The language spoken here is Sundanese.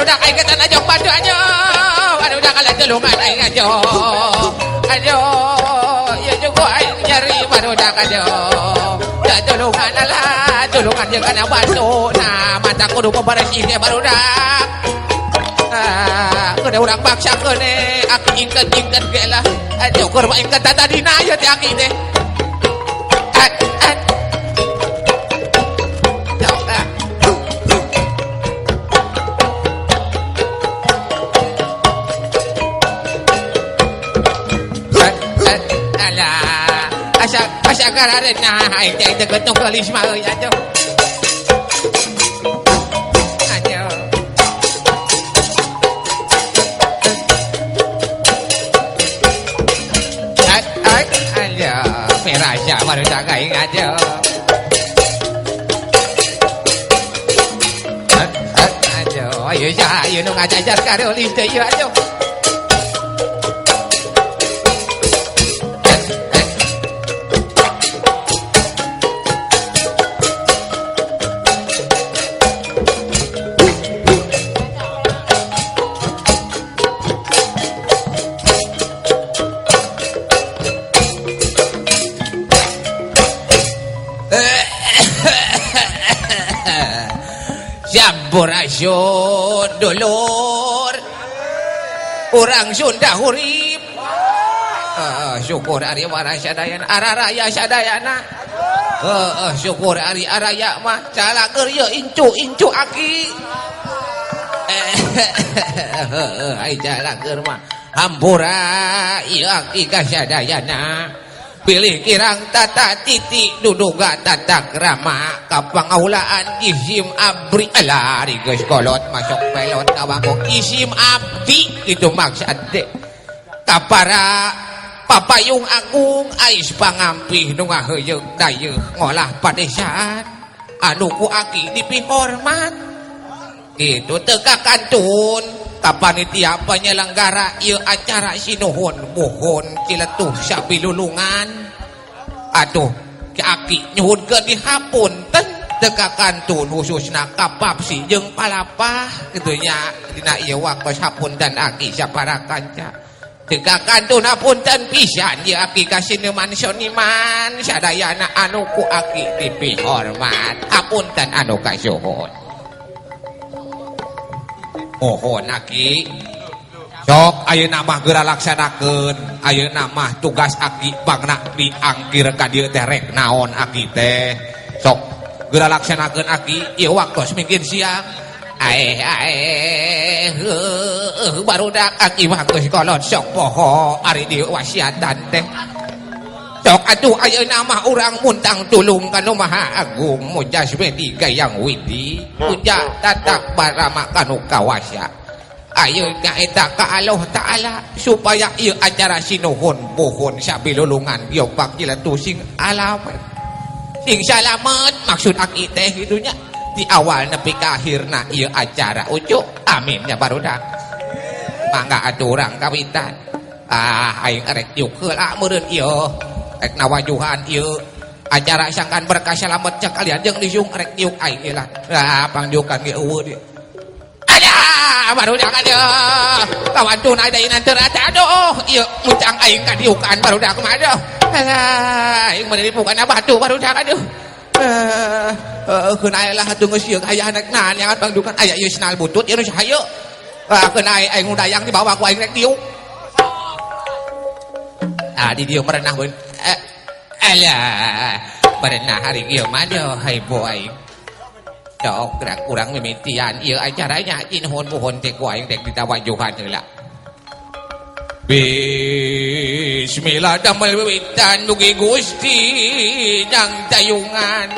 Barudak aing getan ajok batu ajo. Barudak kalah tulungan aing ajo. Ajo, ieu juga aing nyeri barudak ajo. Da tulungan alah, tulungan jeung kana batu. Nah, mata kudu beberes ieu barudak. Ah, kudu urang baksakeun aki ingkeun-ingkeun ge lah. Aduh, keur mah ingkeun tatadina ieu teh aki teh. Asa kararena aing teh teu ketong geulis mah euy atuh. Aduh. Aduh, merasa barudak aing aduh. Aduh, ayo saha ieu nu ngajajar kareulis teh ieu atuh. Sampurasun dulur urang Sunda hurip. Syukur ari warang sadayana araraya sadayana. Syukur ari araya mah calager ieu incu-incu aki. Ai calager mah hampura ieu aki ka sadayana. Pilih kirang tata titi duduga tata krama kapangaulaan isim abri alah ari geus kolot masuk pelot kawangkong isim abdi kitu maksud teh kapara papayung agung ais pangampih nu ngaheuyeung dayeuh ngolah padesaan anu ku aki dipihormat kitu teu kakantun ka panitia penyelenggara ieu acara sinuhun buhun Ciletuh sabilulungan atuh ki aki nyuhunkeun dihapunten teu kakantun khususna ka Papsi jeung Palapah kitu nya dina ieu waktos hapunten aki sapara kanca teu kakantun hapunten pisan ieu aki ka sineman soniman sadayana anu ku aki dipihormat hapunten anu kasuhun. Mohon aki sok ayeuna mah geura laksanakeun ayeuna mah tugas aki bangna diangkir ka dieu teh rek naon aki teh sok geura laksanakeun aki ieu waktos mingkin siang aeh aeh heuh barudak aki mah geus kolot sok poho ari dieu wasiatan teh sok atuh ayeuna mah urang muntang tulung ka nu Maha Agung mujas wedi gayang widi puja tatak barama kanu kawasa ayeuna eta ka Allah Ta'ala supaya ieu acara sinuhun buhun sabilulungan giombak Ciletuh sing alamet sing salamet maksud aki teh kitu nya di awal nepi ka akhirna ieu acara ucuk amin nya barudak mangga atuh urang kawitan ah aing arek diuk heula meureun ieu rek nawajuhan ieu acara sangkan berkah salamet cek kalian jeung disung rek diuk aing ieu lah ah pangdiukan ge eueuh dieu alah barudak aduh kawan tun aya teu rata aduh ieu muncang aing ka diukan barudak mah aduh alah aing mah dipukan batu barudak aduh keun aya lah atuh geus ieu aya anak naon yang pangdiukan aya ieu senal butut ieu nu sahayu ah keun aing ngudayang dibawa ku aing rek diuk ah di dieu merenah beun alah merenah hari ieu mah aduh heboh aing sok gerak kurang mimitian ieu acaranya cinuhun buhun teh ku aing rek ditawajuhan heula bismillah damel wiwitan dugi Gusti jang tayungan.